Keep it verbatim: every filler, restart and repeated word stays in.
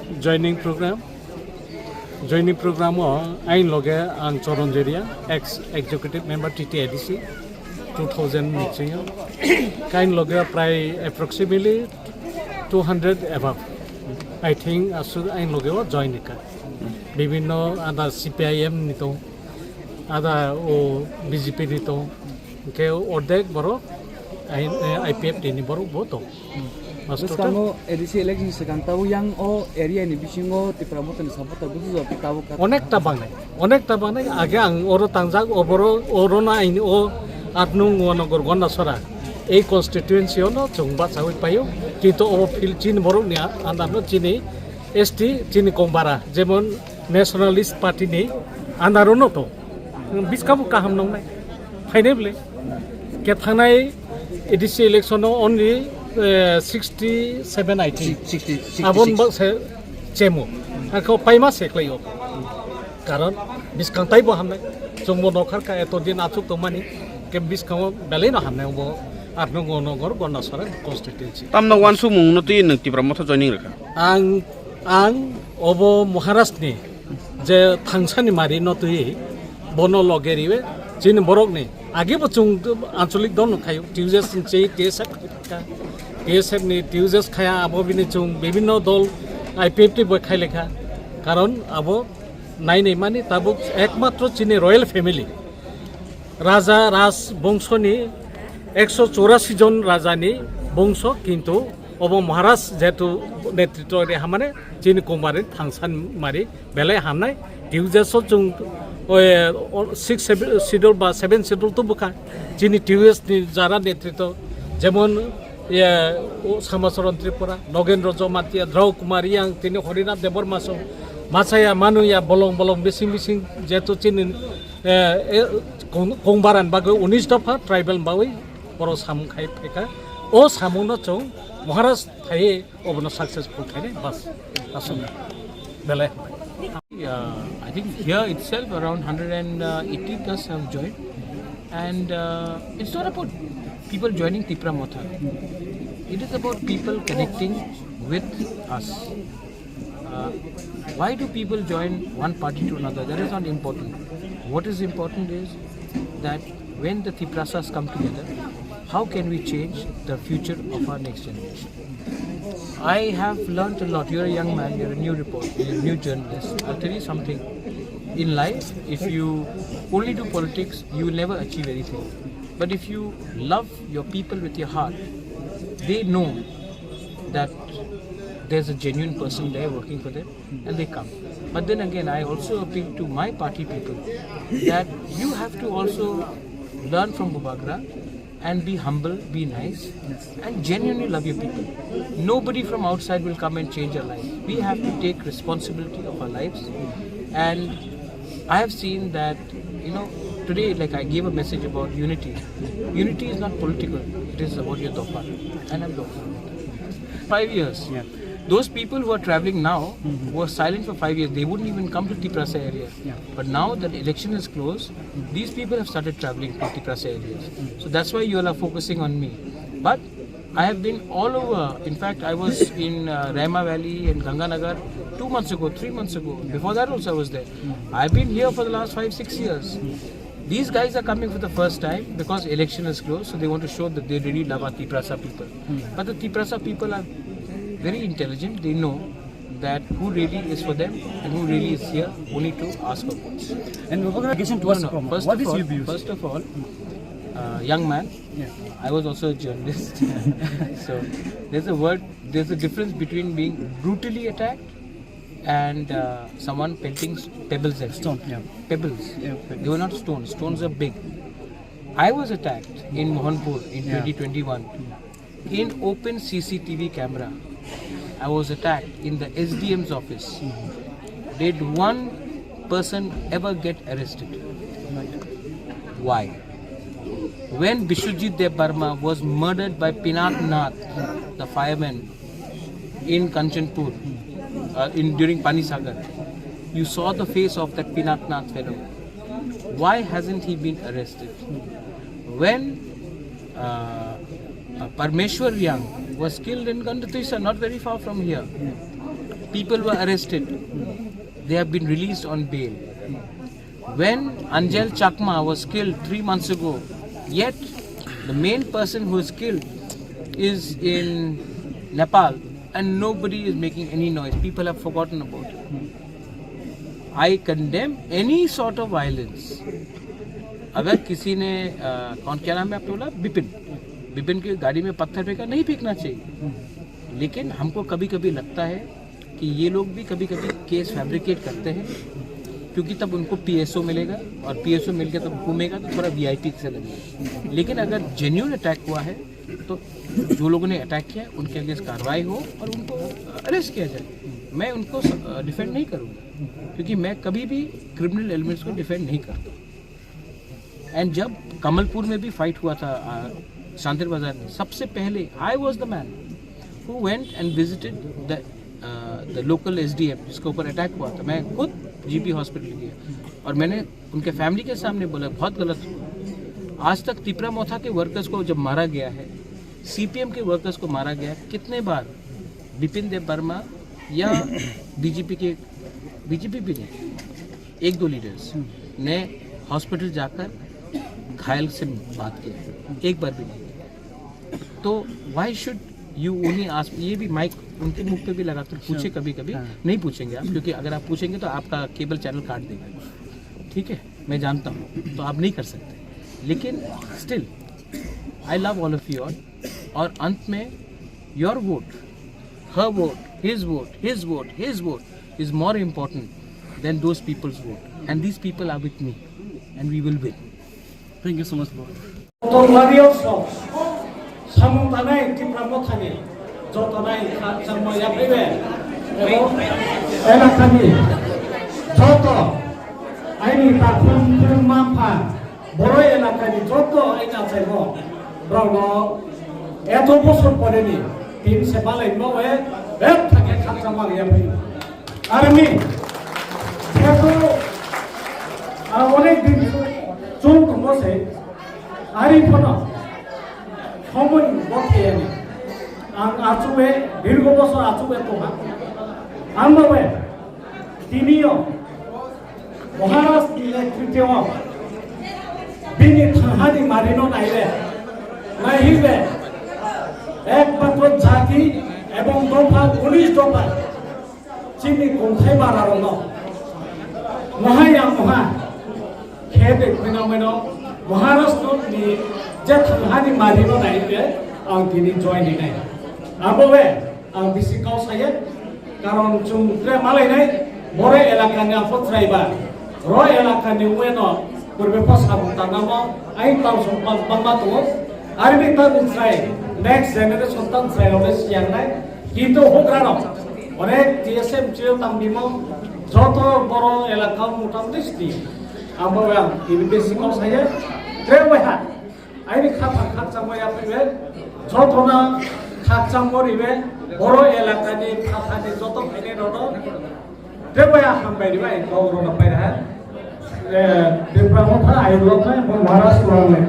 Joining program, joining program o ain loge ang Choron Jeria, ex executive member T T A D C, two thousand ni chingyo. Kain loge prai approximately two hundred above. I think asuk ain loge o join ka. Bibinno ada C P I M ni tong, ada o B J P ni tong, ke ordek borok I P F T ni borok bo tong. Mas total. Bwskango A D C election swkang tabuk yang o area ni bisingo Tipra Motha ni supporter busu jora tabuk ka. Onekta bangnai, onekta bangnai. Age ang oro tangjak, oboro, oro na aini o aat nung Nogor Gondasora. Ei constituency ono chwng bachawi paio, kintu o field chini borok ni andar no chini S T chini Kongbara, jemon Nationalist Party ni andar ono to. Biskabo kaham nongnai. Phainai bwle. Ke thangnai A D C election o only, eh, sixty seven, I think. Sixty, sixty six. Abon ba se chemo. Ako paima se klai o. Karon biskang taibo hamnai. Chwngbo nokhar ka eto din achuk tongmani. Ke biskango belai no hamnai bo. Arno Nogor Gondasora constituency. Tamno wansukmung no twi nwng Tipra Motha joining rwkha. Ang, ang obo Maharaj ni je thangsani mari no twi bono loge riwe chini borok ni age bo chwng ancholik dol no khayo T U J S ni che T S F ka, T S F ni T U J S khaya abo bini chwng bibinno dol I P F T bo khailekha karon abo nainai mani tabuk ekmatro chini royal family Raja Raj bongso ni ekso chorasi jon raja ni bongso, kintu obo Maharaj jehetu netritwo ri hamane chini Kumar ni thangsan mari belai hamnai. T U J S o chwng, oi, o, six schedule ba seven schedule to bwkha chini T U S ni jara netritwo, jemon, ye, o, Samacharan Tripura, Nogendra Jamatia, Drau Kumar Yang, tini Harinath Debbarma song, Machaya, Manuya, bolong bolong bising bising jehetu chini, eh, eh, Kong-, Kongbaran bagwi unis dopha tribal bagwi oro samung khai phaikha. O samungno chwng Maharaj phaiwi obono successful khainai bas. Aswk belai. Uh, I think here itself around hundred and eighty plus have joined, and uh, it's not about people joining Tipra Motha. It is about people connecting with us. Uh, why do people join one party to another? That is not important. What is important is that when the Tiprasas come together, how can we change the future of our next generation? I have learned a lot. You're a young man, you're a new reporter, you're a new journalist. I'll tell you something. In life, if you only do politics, you will never achieve anything. But if you love your people with your heart, they know that there's a genuine person there working for them and they come. But then again, I also appeal to my party people that you have to also learn from Bubagra and be humble, be nice, and genuinely love your people. Nobody from outside will come and change your life. We have to take responsibility of our lives. And I have seen that, you know, today, like, I gave a message about unity. Unity is not political, it is about your dopa. And I'm dopa. Five years. Yeah. Those people who are traveling now, who are silent for five years, they wouldn't even come to Tiprasa area. Yeah. But now that election is closed, these people have started traveling to Tiprasa areas. So that's why you all are focusing on me. But I have been all over. In fact, I was in uh, Rema Valley and Ganganagar two months ago, three months ago. Before that also I was there. I've been here for the last five, six years. These guys are coming for the first time because election is closed, so they want to show that they really love our Tiprasa people. But the Tiprasa people are very intelligent. They know that who really is for them and who really is here only to ask for votes. And Babagra, question to No, us, no, from first what of is all, your views? First of all, uh, young man, Yeah. I was also a journalist. So there's a word, there's a difference between being brutally attacked and uh, someone pelting s- pebbles at you. Stone, yeah. Pebbles. Yeah, pebbles. They were not stones. Stones are big. I was attacked in Mohanpur in Yeah. twenty twenty-one. In open C C T V camera, I was attacked in the S D M's office. Did one person ever get arrested? Why? When Biswajit Debbarma was murdered by Pinath Nath, the fireman, in Kanchanpur, uh, in, during Panisagar, you saw the face of that Pinath Nath fellow. Why hasn't he been arrested? When uh, uh, Parmeshwar Yang was killed in Gandhatisa, not very far from here. People were arrested. They have been released on bail. When Anjel Chakma was killed three months ago, yet the main person who is killed is in Nepal and nobody is making any noise. People have forgotten about it. I condemn any sort of violence. अगर किसी ने, अ, कौन, क्या नाम है आपने बोला? बिपिन। बिपिन की गाड़ी में पत्थर फेंका, नहीं फेंकना चाहिए। लेकिन हमको कभी-कभी लगता है कि ये लोग भी कभी-कभी केस फैब्रिकेट करते हैं, क्योंकि तब उनको पीएसओ मिलेगा और पीएसओ मिलके तब घूमेगा तो थोड़ा वीआईपी से लगेगा। लेकिन अगर जेन्युइन अटैक हुआ है तो जो लोगों ने अटैक किया उनके अगेंस्ट कार्रवाई हो और उनको अरेस्ट किया जाए। मैं उनको डिफेंड नहीं करूँगा, क्योंकि मैं कभी भी क्रिमिनल एलिमेंट्स को डिफेंड नहीं करता। एंड जब कमलपुर में भी फाइट हुआ था, आ, शांतिर बाजार में, सबसे पहले I was the man who went and visited the, the local SDM जिसके ऊपर अटैक हुआ था। मैं खुद जीपी हॉस्पिटल गया और मैंने उनके फैमिली के सामने बोला, बहुत गलत हुआ। आज तक तिपरा मोथा के वर्कर्स को जब मारा गया है, सीपीएम के वर्कर्स को मारा गया है, कितने बार बिपिन देव वर्मा या बीजेपी के, बीजेपी भी नहीं, एक दो लीडर्स ने हॉस्पिटल जाकर घायल से बात किया है? एक बार भी नहीं। तो why should you only ask? ये भी माइक उनके मुख पे भी लगाकर पूछे कभी कभी। नहीं पूछेंगे आप, क्योंकि अगर आप पूछेंगे तो आपका केबल चैनल काट देंगे। ठीक है, मैं जानता हूँ, तो आप नहीं कर सकते। लेकिन still, I love all of you all. और अंत में, your vote, her vote, his vote, his vote, his vote is more important than those people's vote. And these people are with me. And we will win. Thank you so much, bro. Kotor warriors rok, samung tanai Tipra Mothani, joto nai kha changma yapaibe, ebo elakani joto aini takhum khum mapha, boro elakani joto aini achaimo, brokno eto bosor poreni tin se balai mawe, bek thake kha changma yapai. Army, jehetu, ah, onek din chwng tongo se, ari phano somoi bo theyani. Ang achukgwi, dirgo bosor achukgwi tongha. Ang bawe, tiniyo, Maharaj ni netrite o, bini thanghani marino naibe, naihibe, ekmatro jati ebong dopha, unis dopha, chini kongthai bara rokno moha ya moha khe de khwina mano Maharashtra ni je thanghani marino nai khe ang tini join ni nai. Abo we ang bisi kau saye, karon chung tre malai nai, bore elaka ni apot chrai ba, ro elaka ni ueno purbe po sabuk tanamo ai tau song bang bang ma tongo. Ari ni tau ni chrai, next generation tau chrai rok le siang nai. Kintu hokra rok, onek T S M chwng tang bimo, joto boro elaka mutam disti. Amo yang ibi besi kau saya, tre wai ha. Aini khapha khakchangma ya phaibe, joto na khakchangma ribe, boro elaka ni khapha ni joto phaine rono, tre wai ha hambai ribai kau rono pai ha. Eh, Tipra Motha ai lok nai, bo Maharashtra nai.